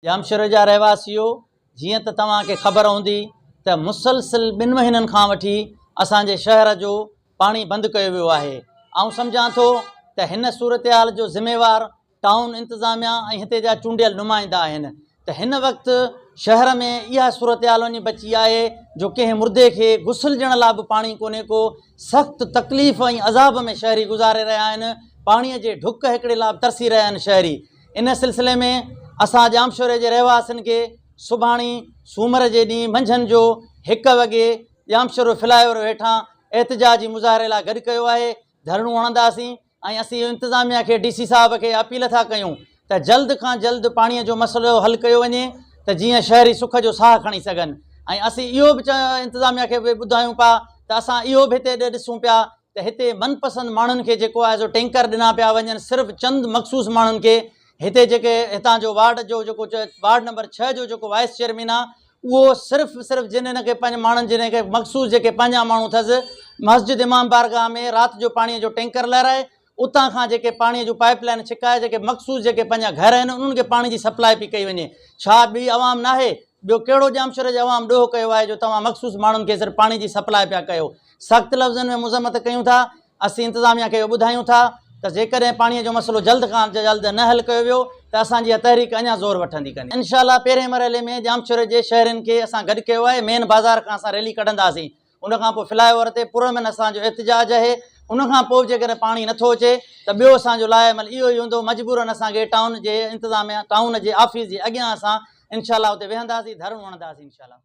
ڄامشوري جا رهواسيو جيئن ته توهان کي خبر هوندي ته مسلسل ٻن مهينن کان وٺي اسان جي شهر جو پاڻي بند ڪيو ويو آهي. آئون سمجهان ٿو ته هن صورتحال جو ذميوار ٽائون انتظاميا ۽ هتي جا چونڊيل نمائندا آهن ته هن وقت شهر ۾ اها صورتحال وڃي بچي آهي جو ڪنهن مردي کي غسل ڏيڻ لاء به پاڻي ڪونهي ڪو سخت تڪليف ۽ عذاب ۾ شهري گذاري رهيا آهن پاڻي جي ڍڪ هڪڙي لاء به ترسي رهيا آهن شهري ان سلسلي ۾ اسان ڄامشوري جي رهواسين کي سڀاڻي سومر جي ڏينهن منجهند جو هڪ وڳي ڄامشورو فلاء اوور هيٺان احتجاجي مظاهري لاء گڏ ڪيو آهي، ڌرڻو هڻنداسين ۽ اسين انتظاميا کي ڊي سي صاحب کي اپيل ٿا ڪيون ته جلد کان جلد پاڻي جو مسئلو حل ڪيو وڃي ته جيئن شهري سک جو ساهه کڻي سگهن ۽ اسين اهو به انتظاميا کي به ٻڌايون پيا ته اسان اهو به هتي ڏسون پيا ته هتي من پسند ماڻهن کي جيڪو آهي سو ٽينڪر ڏنا پيا وڃن صرف چند مخصوص ماڻهن کي هتي جيڪي هتان جو وارڊ جو جيڪو وارڊ نمبر ڇهه جو جيڪو وائيس چيئرمين آهي اهو صرف صرف جن هن کي پنهنجي ماڻهن جن کي مخصوص جيڪي پنهنجا ماڻهو اٿس مسجد امام بارگاهه ۾ رات جو پاڻي جو ٽينڪر لهرائي اتان کان جيڪي پاڻي جون پائپ لائن ڇڪائي جيڪي مخصوص جيڪي پنهنجا گهر آهن انهن کي پاڻي جي سپلاء پئي ڪئي وڃي ڇا ٻي عوام ناهي ٻيو ڪهڙو ڄامشوري جي عوام ڏوهه ڪيو آهي جو توهان مخصوص ماڻهن کي صرف پاڻي جي سپلاء پيا ڪيو سخت لفظن ۾ مذمت ڪيون ٿا، اسين انتظاميا کي اهو ٻڌايون ٿا ته جيڪڏهن پاڻي جو مسئلو جلد کان جلد نه حل ڪيو ويو ته اسان جي اها تحريڪ اڃا زور وٺندي ڪندي. انشاء الله پهرين مرحلي ۾ ڄامشوري جي شهرين کي اسان گڏ ڪيو آهي، مين بازار کان اسان ريلي ڪڍنداسين، ان کان پوء فلاء اوور تي پرامن اسان جو احتجاج آهي، ان کان پوء به جيڪڏهن پاڻي نٿو اچي ته ٻيو اسان جو لاء عمل اهو ئي هوندو، مجبورن اسان کي ٽائون جي انتظاميا ٽائون جي آفيس جي اڳيان اسان انشاء الله اتي ويهنداسين، ڌرڻو هڻنداسين انشاء الله.